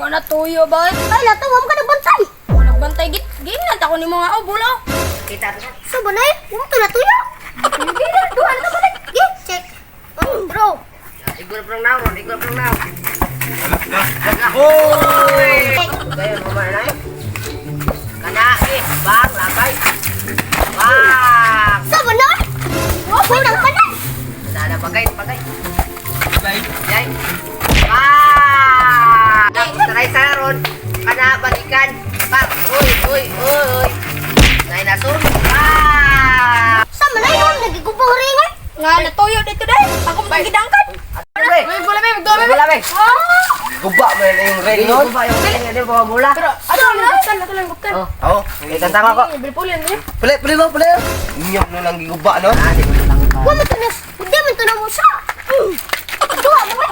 Wala tuyo ba? Ay, lato, wa mo ka nagbantay. Wala bantay git. Ginan ta ko nimo nga oh bulo. Kita to. So, banay, wa mo to natuyo. Ginan duha na ta balik. Gi, check. Oh, bro. Igor prong now, ron. Igor prong now. Oy! Kayo mo man ay. Kana eh, bang labay. Bang. So, banay. Wa nang kanan. Wala na bagay, bagay. Bay. Yay. Bang. Try sa ron. Kana balikan. Bang. Uy, uy, uy. Nay nasun. Bang. Sa manay mo, nagigubang ringan. Nga natuyo dito dai. Ako mo gidangkan. Uy, Wala ba magduha bola be. Guba man yung ring nun. Guba yung ring, hindi ba bola? Pero ato lang guptan, ato lang guptan. Oh. Oo. Eh, tantang ako. Bilpulin ni. Pili, pili mo, pili. Inyong no lang giguba, no? Ah, di ko na lang. Wa man to nas, hindi man to na mo siya. Duha mo eh.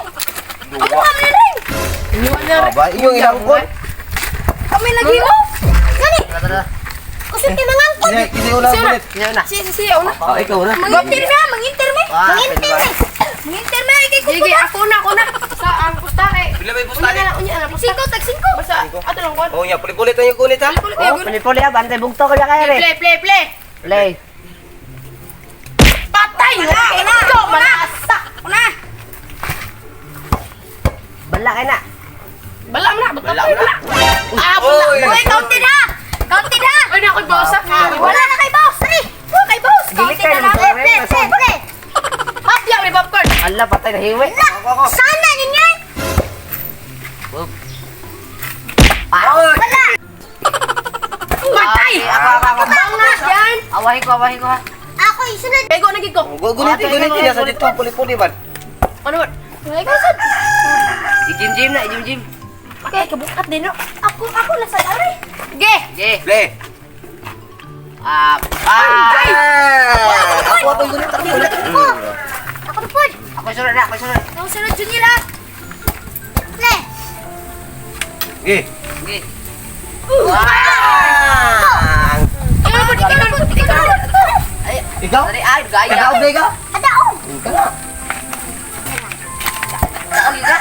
Ako kami na rin. Aba, inyong ilangkon. Kami lagi oh. Gani, Tara, tara. kusog kay mangangkon. Sige, sige, una ulit. Sino na? Si si si una. Oh, ikaw na. Manginter me, manginter me. Ah, Mangintin eh. Manginter me kay kuko. Sige, ako na, ako na. Sa ang pusta kay. Pila may pusta Unya ni? na lang, unya na lang. Singko, tag singko. Basta ato lang kuan. Oh, nya, puli-pulit na yung gunit, ha? Pulit Oh, puli-puli ah, bantay bugto ko na kayo eh. Play, play, play. Play. Patay! Una! Go, malasa! Una! Bala kay na. Bala mo na! Bala mo na. Ah, bala! Oy! Uy, counted ha! Counted ha! Uy, na ako'y boss ha! Wala na kay boss. Dali. Wala kay boss! Gili Counted kayo na lang! ng Play, play, play. Hapya, may popcorn! Ala, patay na hiwi. La, sana ninyo. eh. Ah, Wala. Patay! Ako, ako, ako. Bangas yan! Awahin ko, awahin ko ha. Ako isunod. Ego, nagig ko! Gunit, gunit niya sa dito, puli-puli man. Ano ba? Ay, kasad! I-gym-gym na, i-gym-gym. Okay, kabukat din no? Ako, ako, nasa lari! Ge! Ge. Play. Ah, ah. Ako atong gunit, ako gunit. Ako na pod. Ako sunod na, ako sunod. Ang sunod junior ha! Play. Ge. Ge. Ah! Ikaw na po, ikaw na po, ikaw na po! Ay, Ikaw? sorry, ay, gaya. Ikaw, ikaw? Adaog. Ikaw na. Taog ka.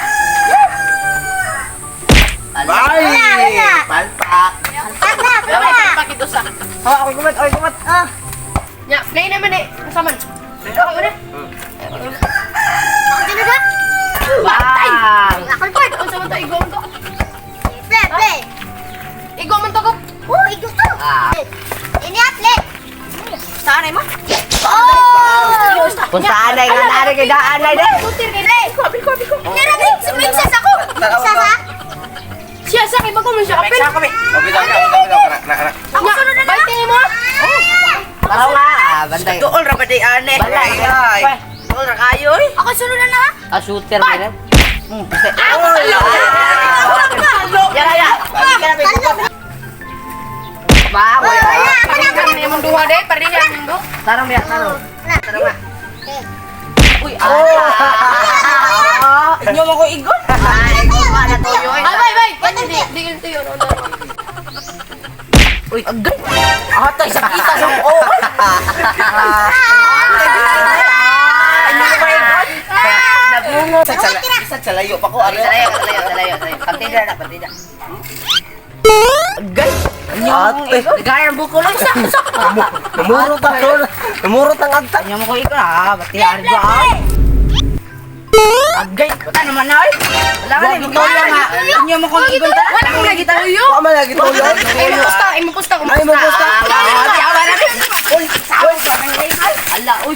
Ala. Bye! Palpak. Tag na, wala. Pakito sa. Oh, ako kumat, ako kumat. Ah, Nya, play naman eh. Kasaman. Ako na. ako sunod ha. Patay! Bang. Ako na pod. Unsa man to igo man to? Play, play. Igo man to ko. Oh, igo to. Ah. Ini ah, play. Saan ay mo? Oh! Kung saan ay nga naari kay daan ay de. Tutir kay Lay. Ko, ko, ko. Nara kay princess ako. Princess ha? Siya sa kay bago man siya kapil. Peksa kami. Oh, bitaw, bitaw, bitaw, bitaw. Kana, kana, kana. Ako sunod na lang. Bite mo. Taraw nga, ah, bantay. Dool ra ba day ane? Bala. Ay, ay. Dool ra kayo eh. Ako sunod na na. Ah, shooter ba yan? Basta. Talo. Ya, ya. Talo. Bang. Wala, ako na, ako na. Kami mong duha day, pareha aming do. Tarong ya, tarong. Na. Tarong nga. Okay. Uy, ah. Inyo mo ko igon. Ay, kuha na tuyo. Ay, bay, bay. Pwede di di yung tuyo no. Uy, agay. Atay sakita sa oo. Inyo mo igon. Nagungo. Isa sa layo pa ko. Ay, salayo, salayo, salayo, salayo. Pantida na, pantida. Agay. Ate. Nagaya ang buko lang. Namurot ang Namurot ang agta. Inyo mo ko igon, ah. Bati, argo, ah. Agay. Wala naman na oy. Wala ka na, Dool nga. Inyo mo ko igon ta. Wala akong lagi tuyo. Wa man lagi tuyo. Ay, mapusta, ay mapusta ko. Ay, mapusta. Ah, Ay, Ala, uy.